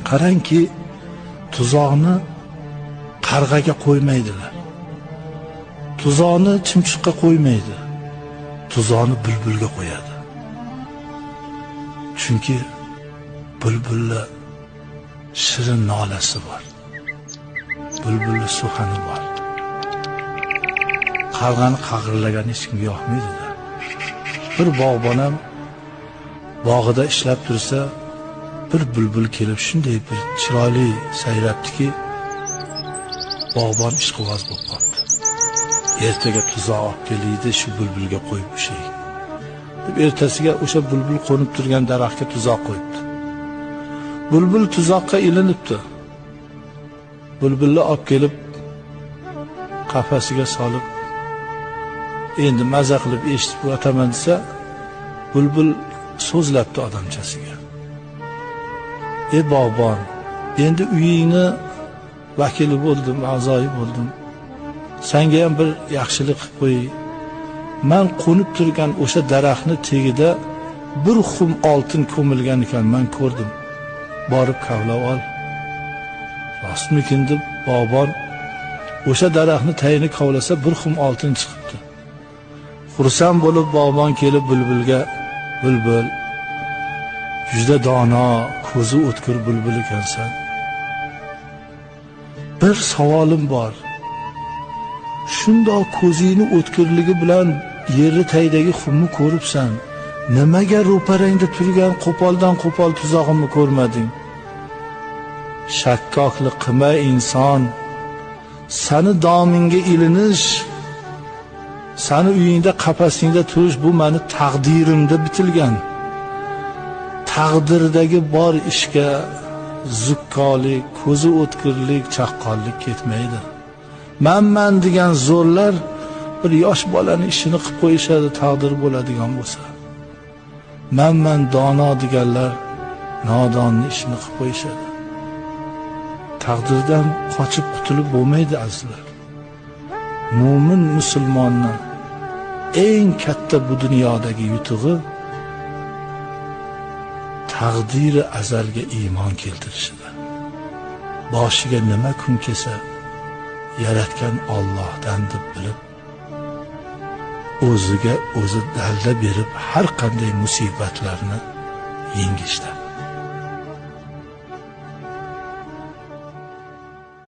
Qarangki, tuzoqni qarg'aga qo'ymaydilar. Tuzoqni chimchiqqa qo'ymaydi. Tuzoqni bulbulga qo'yadi. Chunki bulbulni shirin nolasi bor. Bulbulni suxani bor. Qarg'ani qag'irlagani hech kimga yoqmaydi. Bir bog'bon ham bog'ida ishlab tursa, bir bulbul kelib shunday bir chiroyli sayrabdiki, bog'bon ishqiboz bo'lib qoldi. Ertaga tuzoq olib keliydi, shu bulbulga qo'yib ushay deb ertasiga o'sha bulbul qo'nib turgan daraxtga tuzoq qo'yibdi. Bulbul tuzoqqa ilinibdi. Bulbulni olib kelib qafasiga solib, endi maza qilib eshitib o'taman desa, bulbul so'zlabdi odamchasiga. Ey bog'bon, endi uyingni vakili bo'ldim, a'zoyi bo'ldim. Senga ham bir yaxshilik qilib qo'y. Men qo'nib turgan o'sha daraxtni tagida bir xum oltin ko'milgan ekan, men ko'rdim. Borib kavlab ol. Rostmikin deb bog'bon o'sha daraxtni tagini kavlasa, bir xum oltin chiqibdi. Xursand bo'lib bog'bon kelib bulbulga, bulbul, juda dono, ko'zi o'tkir bulbul ekansan. Bir savolim bor. Shundoq ko'zingni o'tkirligi bilan yerni tagidagi xumni ko'ribsan. Nimaga ro'parangda turgan qo'poldan qo'pol tuzog'imni ko'rmading? Shakkoklik qilma inson. Sani domingga ilinish, sani uyingda qafasingda turish bu meni taqdirimda bitilgan. Taqdirdagi bor ishga zukkolik, ko'zi o'tkirlik, chaqqonlik ketmaydi. Manman degan zo'rlar bir yosh bolani ishini qilib qo'yishadi taqdir bo'ladigan bo'lsa. Manman dono deganlar nodonni ishini qilib qo'yishadi. Taqdirdan qochib qutulib bo'lmaydi azizlar. Mo'min musulmonni eng katta bu dunyodagi yutug'i taqdiri azalga iymon keltirishida. Boshiga nima kun kelsa, yaratgan Allohdan deb bilib, o'ziga o'zi dalda berib har qanday musibatlarni yengishda.